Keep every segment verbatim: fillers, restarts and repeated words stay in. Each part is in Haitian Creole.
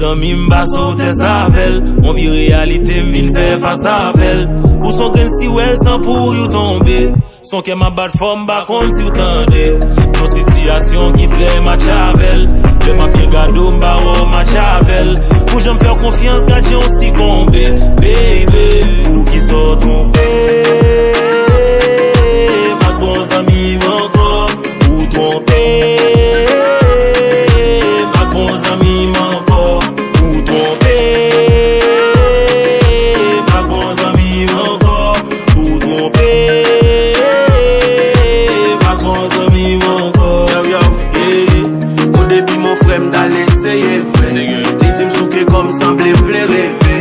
Zanmi m pase w tès avè l. On vye reyalite m vin fè fas avè l. Ou s on grenn siwèl san pouri w tonbe. S on kè m ap bat fò m pa konn si w tande. Yon sitiyasyon ki trè match avè l. Lè m ap byen gade w m pa wè w match avè l. Pou jan m fè w konfyans gad jan w sikonbe. Baby, poukisa w twonpe? M ak bon zanmi m ankò. Ou twonpe, m ak bon zanmi m ankò. Ou twonpe, m ak bon zanmi m ankò. Ou twonpe, m ak bon zanmi m ankò. Yo, yo, yeah. O debi mon frè m t al eseye vre. Li di m souke kò m sanble m vle reve.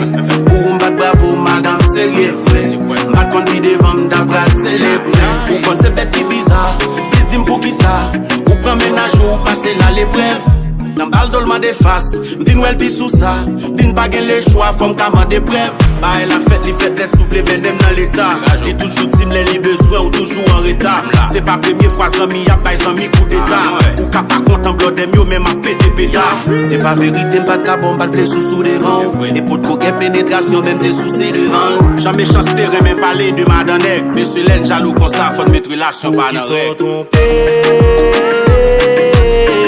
Pou ou m bat bravo madanm serye vre. M pa t konn ki devan m ta pral selebre. Ou konn se bèt ki biza. Plis di m poukisa ou pran mennaj ou, ou pase l a leprèv. Nan bal do l mande fas, m vin wè l pi sou sa. Vin pa gen lechwa, fò m ka mande prèv. Bagay la fèt, li fèt nèt, soufle mennen m nan leta. Li toujou di m lè li bezwen ou toujou an reta. Se pa premye fwa zanmi ap bay zanmi koudeta. Ou ka pa kontan blòdè m yo, men m ap pete peta. Se pa verite, m pa t ka ba w, m pa t vle sousou devan w. E potko gen penetrasyon, men m te souse devan l. Jan mechanste renmen pale de madan nèg. Mesye lè n jalou konsa, fò n met relasyon pa nan règ. Twonpe,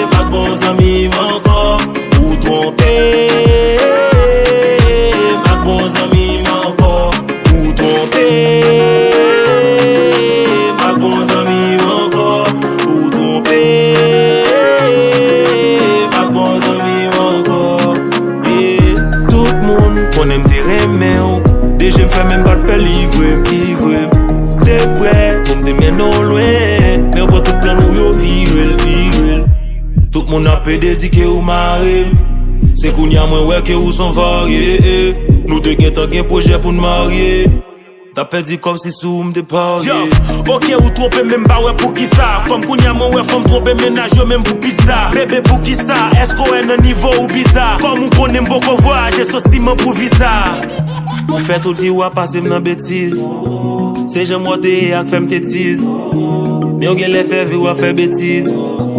m ak bon zanmi m ankò. Ou twonpe, m ak bon zanmi m ankò. Ou twonpe, m ak bon zanmi m ankò. Ou twonpe, m ak bon zanmi m ankò. Yeah. Tout moun konnen m te renmen w. De je m fèmen m pa t pè livre m, livre m. Te prè pou m te mennen w lwen. Men w pran tout plan nou yo vire l, vire l. Tout moun ap pede di ke ou mare m. Se kounye a mwen wè ke ou s on varye. Nou te gentan gen pwojè pou n marye. T ap pèdi kòb si sou ou m te parye. Yo, oke, ou twonpe, men m pa wè poukisa. Kòm kounye a mwen wè fanm twonpe mennaj yo menm pou pizza. Bebe, poukisa? Èske w wè nan nivo ou biza? Kòm ou konnen m poko vwayaje, so siman pou viza. Ou fè tout vi w ap pase m nan betiz. Se jan m wè w te ye ak fè m tetiz. Men w genlè fè vi w ap fè betiz.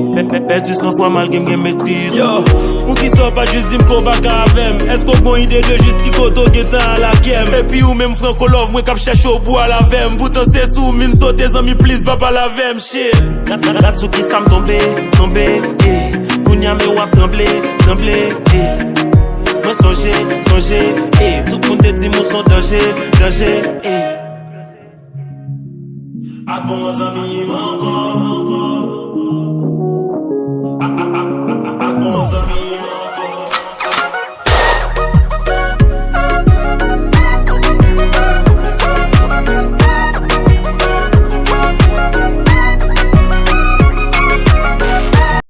Pè-, pè-, pèdi san fwa malgre m gen metriz. Yo, poukisa w pa jis di m ke w pa ka avè m? Èske w gon ide de jis ki kote w gentan al ak m? Epi ou menm Franco Love mwen k ap chèche w pou al avè m. Poutan se sou m vin sote, zanmi, plis pa pale avè m, shit. Gad, gad, gad sou kisa m tonbe, tonbe, eh. Kounye a men w ap tranble, tranble, eh. Mwen sonje, sonje, eh. Tout moun te di m ou s on danje, danje, eh. Ak bon zanmi m ankò.